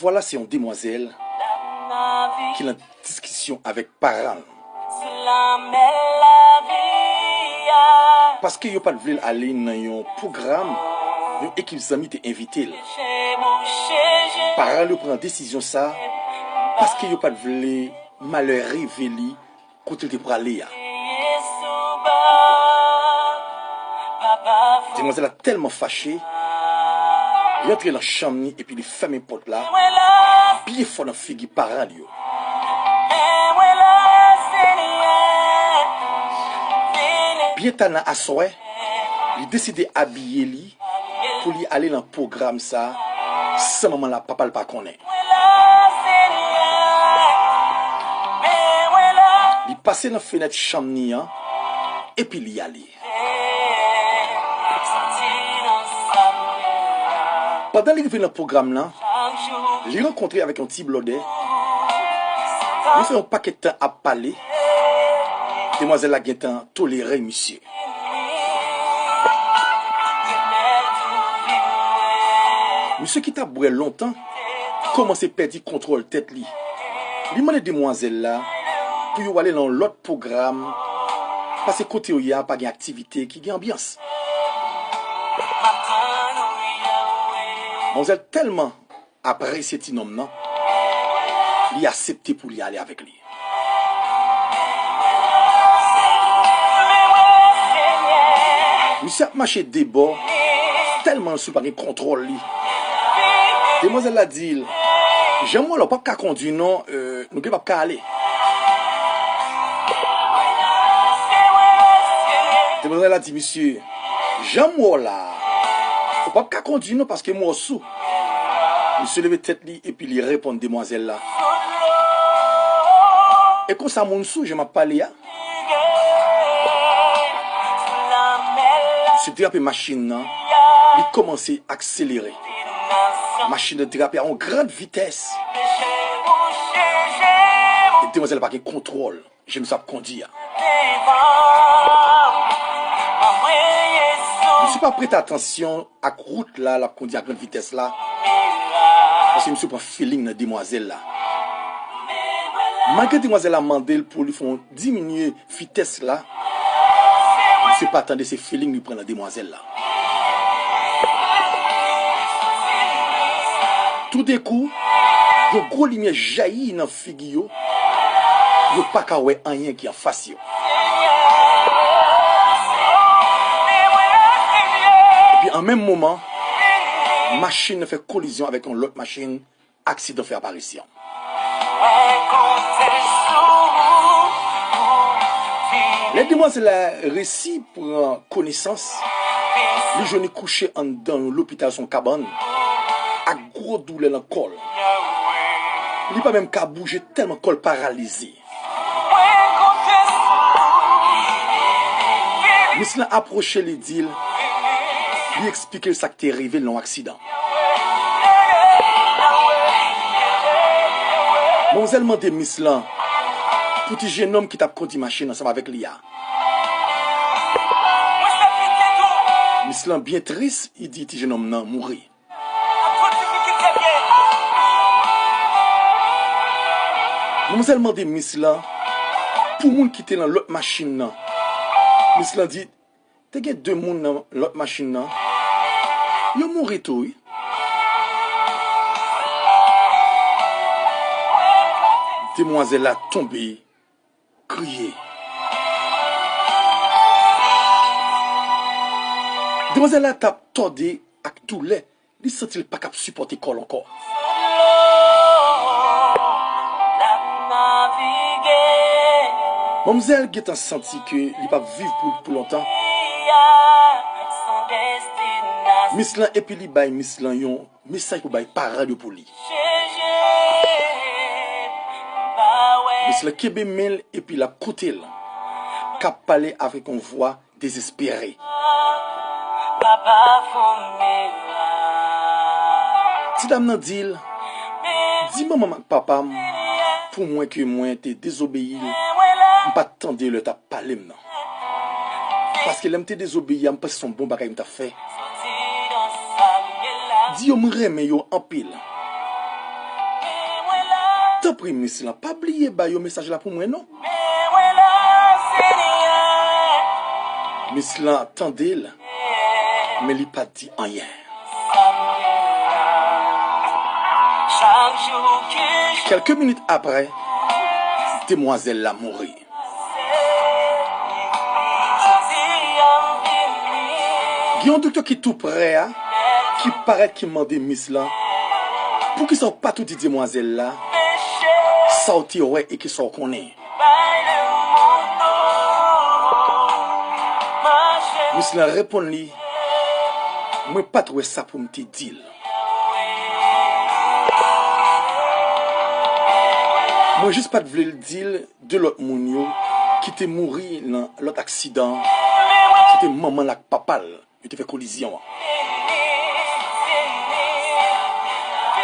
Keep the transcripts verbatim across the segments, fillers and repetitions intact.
Vwala, se yon demwazèl ki nan diskisyon avèk paran l. Paske yo pa t vle l ale nan yon pwogram yon ekip zanmi te envite l. Paran l yo pran desizyon sa paske yo pa t vle malè rive li kote l te prale a. Demwazèl la tèlman fache, li antre nan chanm ni epi li fèmen pòt la byen fò nan figi paran l yo. Byen ta nan aswè, li deside abiye li pou li ale nan pwogram sa san manman l ak papa l pa konnen. Li pase nan fenèt chanm ni an, epi li ale. Pandan li rive nan pwogram lan, li rankontre avèk yon ti blòdè. Yo fè yon pakèt tan ap pale. Demwazèl la gentan tolere misye. Misye ki t ap bwè lontan kòmanse pèdi kontwòl tèt li. Li mande demwazèl la pou yo ale nan yon lòt pwogram, paske kote yo ye a pa gen aktivite ki gen anbyans. Manzèl tèlman apresye ti nonm nan, li aksepte pou li ale avèk li. Misye ap mache de bò, tèlman sou pa gen kontwòl li. Demwazèl la di l, "Jan m wè w la, w p ap ka kondwi non, euh, nou gen p ap ka ale." Demwazèl la di misye, "Jan m wè w la, ou p ap ka kondwi non paske m wè w sou." Misye leve tèt li epi li reponn demwazèl la, "E konsa moun sou jan m ap pale a?" Misye derape machin nan, li kòmanse akselere. Machin nan derape a yon gran vitès. E demwazèl pa gen kontwòl jan misye ap kondwi a. Misye pa prete atansyon ak wout la, l ap kondwi a gran vitès la, paske misye pran feeling nan demwazèl la. Malgre demwazèl la mande l pou li fè yon diminye vitès la, misye pa tande, se feeling li pran nan demwazèl la. Toudenkou, yon gwo limyè jayi nan figi yo, yo pa ka wè anyen ki anfas yo. Epi an menm moman, machin nan fè kolizyon avèk yon lòt machin, aksidan fè aparisyon. Lè demwazèl la resi pran konesans, li jwenn li kouche anndan yon lopital, se yon kabann, ak gwo doulè nan kò l. Li pa menm ka bouje tèlman kò l paralize. Mis lan apwoche li, di l, li eksplike l sa k te rive l nan yon aksidan. Manmzèl mande mis lan pou ti jennonm ki t ap kondwi machin ansanm avèk li a. Mis lan byen tris, li di ti jennonm nan mouri. Manmzèl mande mis lan pou moun ki te nan lòt machin nan. Mis lan di, te gen de moun nan lòt machin nan. Yo mouri tou, wi. Demwazèl la tonbe, kriye. Demwazèl la t ap tòde ak doulè. Li santi l pa kab sipòte kò l ankò. Manmzèl gentan santi ke li p ap viv pou, pou lontan. Mis lan, epi li bay mis lan yon mesaj pou bay paran l yo pou li. Mis lan kenbe men l epi l ap koute l, k ap pale avèk yon vwa dezespere. Ti dam nan di l, di manman m ak papa m pou mwen ke mwen te dezobeyi l, m pa t tande lè l t ap pale m nan. Paske lè m te dezobeyi a, m panse se yon bon bagay m t ap fè. Di yo m renmen yo anpil. Tanpri, Miss lan, pa bliye ba yo mesaj la pou mwen, non. Miss lan tande l, men li pa t di anyen. Kèlke minit apre, demwazèl la mouri. Gen yon doktè ki tou prè a, ki parèt, ki mande Miss lan, poukisa w pa tou di demwazèl la sa w te wè e ki sa w konnen? Miss lan reponn li, mwen pa t wè sa pou m te di l. Mwen jis pa t vle l di l de lòt moun yo ki te mouri nan lòt aksidan an, se te manman l ak papa l yo te fè kolizyon an.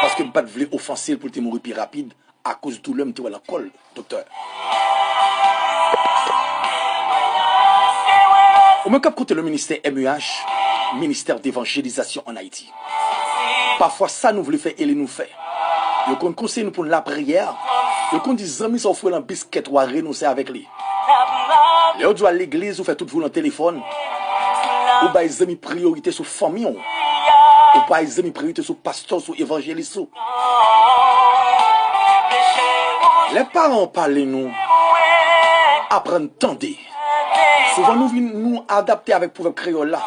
Paske m pa t vle ofanse l pou l te mouri pi rapid akoz doulè m te wè nan kò l, doktè. Ou menm k ap koute le ministè M E H, Ministère d'Évangélisation en Haïti. Pafwa sa nou vle fè e li nou fè. Yo konn konseye nou pou n lapriyè. Yo konn di zanmi sa w fwe nan biskèt w a renonse avèk li. Lè yo di w al legliz, ou fè tout vi w nan telefòn. Ou bay zanmi priyorite sou fanmi w. Ou bay zanmi priyorite sou pastè w, sou evanjelis ou. Lè paran w pale nou, aprann tande. Souvan nou vin, nou adapte avèk pwovèb kreyòl la.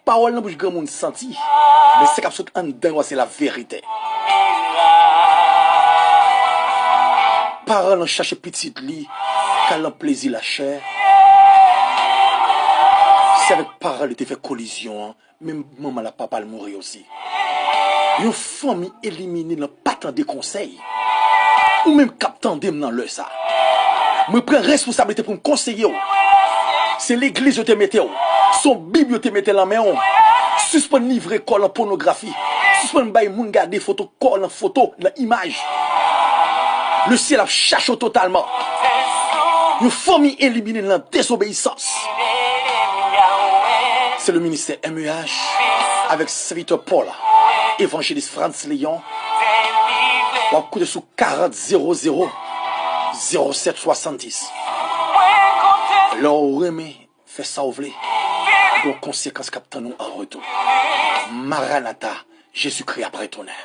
Pawòl nan bouch granmoun santi, men sa k ap sot anndan yo a se laverite. Paran l an chache pitit li k al nan plezi lachè. Se avèk paran li te fè kolizyon an, men manman l ak papa l mouri osi. Yon fanmi elimine nan pa tande konsèy. Ou menm k ap tande m nan lè sa, mwen pran responsablite pou m konseye w. Se legliz yo te mete w. Se yon bib yo te mete nan men w. Sispann livre kò w nan pònografi. Sispann bay moun gade foto kò w nan foto, nan imaj. Le syèl ap chache w totalman. Yon fanmi elimine nan dezobeyisans. Se le ministè M E H avèk sèvitè Paul, evanjelis Frantz Léon. W ap koute sou karant zewo zewo zewo sèt swasanndis. Lè w renmen, fè sa w vle. Gen yon konsekans k ap tann ou an retou. Maranata, Jezikri ap retounen.